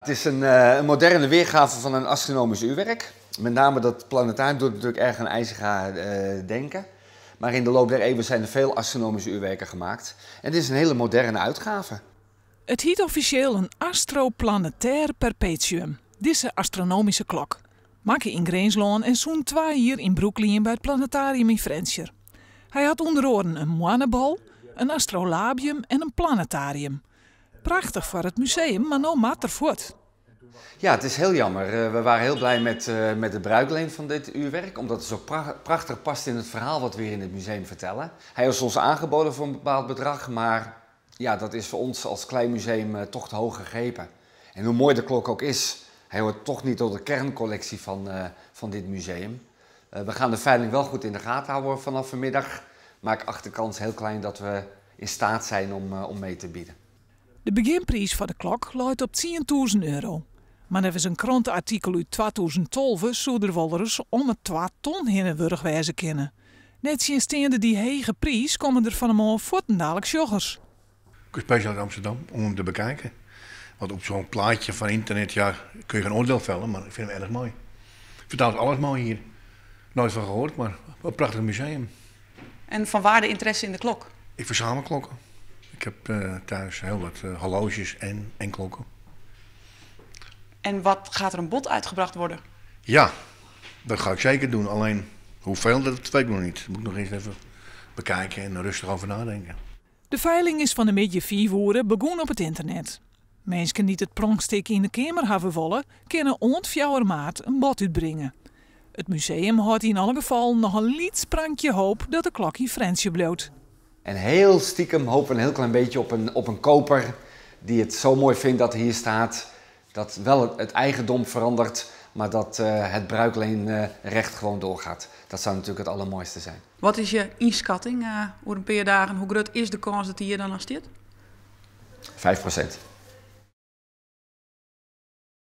Het is een moderne weergave van een astronomisch uurwerk. Met name dat planetarium doet natuurlijk erg aan Eisinga denken. Maar in de loop der eeuwen zijn er veel astronomische uurwerken gemaakt. En dit is een hele moderne uitgave. Het heet officieel een astroplanetair perpetuum. Deze astronomische klok. Makke yn Grinslân en sûnt 2 jier yn brûklien by it planetarium yn Frjentsjer. Hy hat ûnder oaren in moannebol, in astrolabium en in planetarium. Prachtich foar it museum, mar no moat er fuort. Ja, het is heel jammer. We waren heel blij met de bruikleen van dit uurwerk, omdat het zo prachtig past in het verhaal wat we hier in het museum vertellen. Hij is ons aangeboden voor een bepaald bedrag, maar ja, dat is voor ons als klein museum toch te hoog gegrepen. En hoe mooi de klok ook is, hij hoort toch niet tot de kerncollectie van dit museum. We gaan de veiling wel goed in de gaten houden vanaf vanmiddag, maar ik acht de kans heel klein dat we in staat zijn om mee te bieden. De begjinpriis foar de klok leit op €10.000. Mar neffens in kranteartikel út 2012 soe er wolris om it 2 ton hinne wurdich wêze kinne. Nettsjinsteande dy hege priis komme der fan 'e moarn fuortendalik sjoggers. Ik ben speciaal uit Amsterdam om hem te bekijken. Want op zo'n plaatje van internet, ja, kun je geen oordeel vellen, maar ik vind hem erg mooi. Vertaalt alles mooi hier. Nooit van gehoord, maar een prachtig museum. En van waar de interesse in de klok? Ik verzamel klokken. Ik heb thuis heel wat horloges en klokken. En wat gaat er een bod uitgebracht worden? Ja, dat ga ik zeker doen. Alleen hoeveel, dat weet ik nog niet. Dat moet ik nog eens even bekijken en rustig over nadenken. De feiling is fan 'e middei 5 oere begûn op it ynternet. Minsken dy't it pronkstik yn de keamer hawwe wolle, kinne oant 4 maart in bod útbringe. It museum hâldt yn alle gefallen noch in lyts sprankje hoop dat de klok yn Frjentsjer bliuwt. En heel stiekem hopen we een heel klein beetje op een koper die het zo mooi vindt dat hij hier staat. Dat wel het eigendom verandert, maar dat het bruikleenrecht gewoon doorgaat. Dat zou natuurlijk het allermooiste zijn. Wat is je ynskatting oer in pear dagen? Hoe grut is de kâns dat hy hjir dan noch stiet? 5%.